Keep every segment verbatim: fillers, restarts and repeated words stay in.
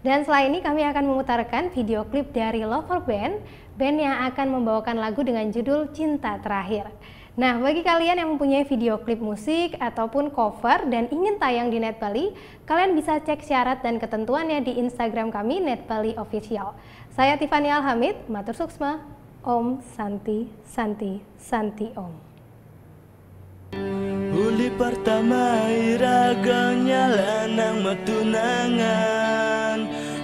Dan setelah ini kami akan memutarkan video klip dari Lover Band, band yang akan membawakan lagu dengan judul Cinta Terakhir. Nah, bagi kalian yang mempunyai video klip musik ataupun cover dan ingin tayang di Net Bali, kalian bisa cek syarat dan ketentuannya di Instagram kami, Net Bali Official. Saya Tiffany Alhamid, matur suksma, Om Santi, Santi, Santi Om. Uli pertama iraga nyala nang matunangan,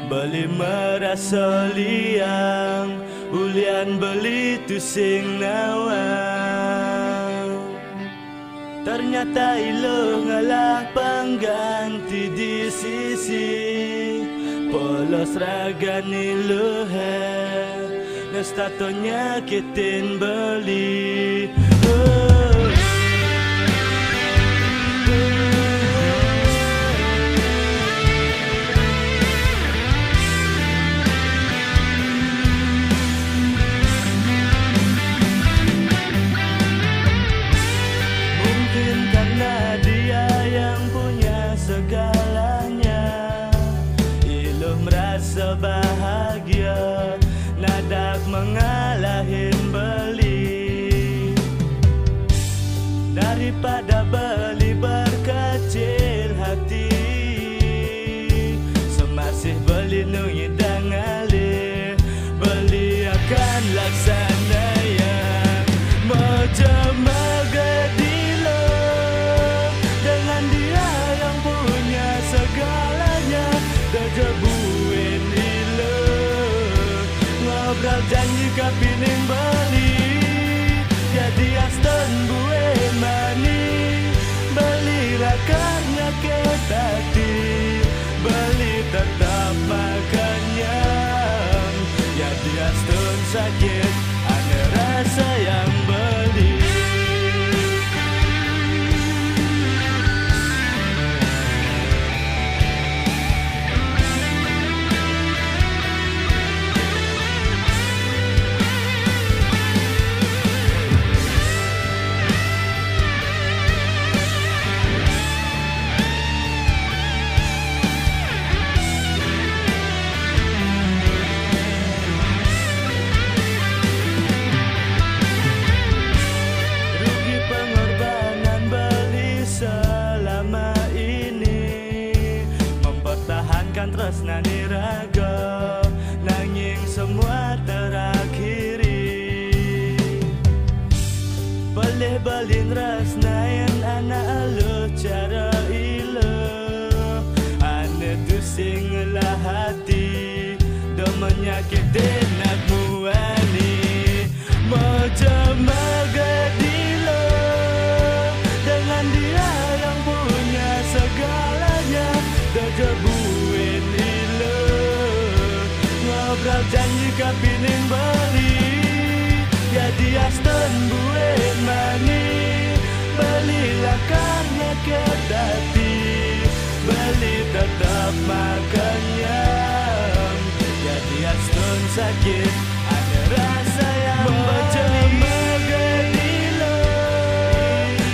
beli merasa liang, ulian beli tusing nawang. Ternyata iluh ngalah pangganti di sisi, polos ragan iluh he, nestato nyakitin beli. Oh. Mungkin karena dia yang punya segalanya, iluh merasa bahagia, nadak mengalahin beli. Daripada beli berkecil hati, semasih beli nungi dangali, beli akan laksana yang mojo magedilo. Dengan dia yang punya segalanya, dojo buin ilo. Ngobrol janji kapining beli, jadi aston buin mani. Beli rakan nyakit hati, beli tetap makan nyam. Jadi aston sakit, ane rasa yang beli. Rugi pengorbanan beli selama ini, mempertahankan tresna ni raga, nanging semua terakhiri. Pelih beli nresnain anak eluh cara iluh, ane tusing ngelah hati, do menyakitin nak muani. Mojo magedilo, dengan dia yang punya segalanya, dojo buin ilo. Ngobrol janji kapining beli, jadi aston buin mani. Beli lakar nyakit hati, beli tetap makan nyam. Jadi aston sakit, ane rasa yang beli. Mojo magedilo,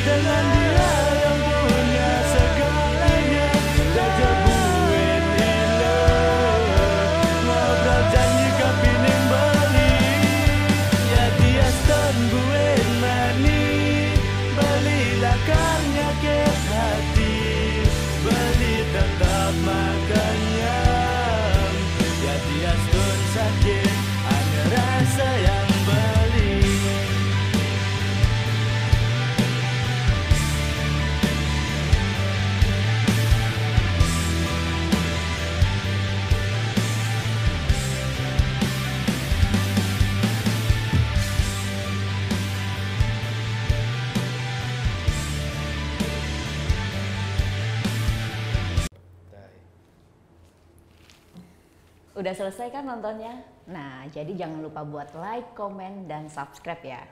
dengan dia yang punya segalanya, dojo buin ilo. Ngobrol janji kapining beli, jadi aston buin mani. Beli lakar nyakit hati, beli tetap makan nyam. Jadi aston sakit, ane rasa yang beli. Udah selesai kan nontonnya? Nah, jadi jangan lupa buat like, komen, dan subscribe ya.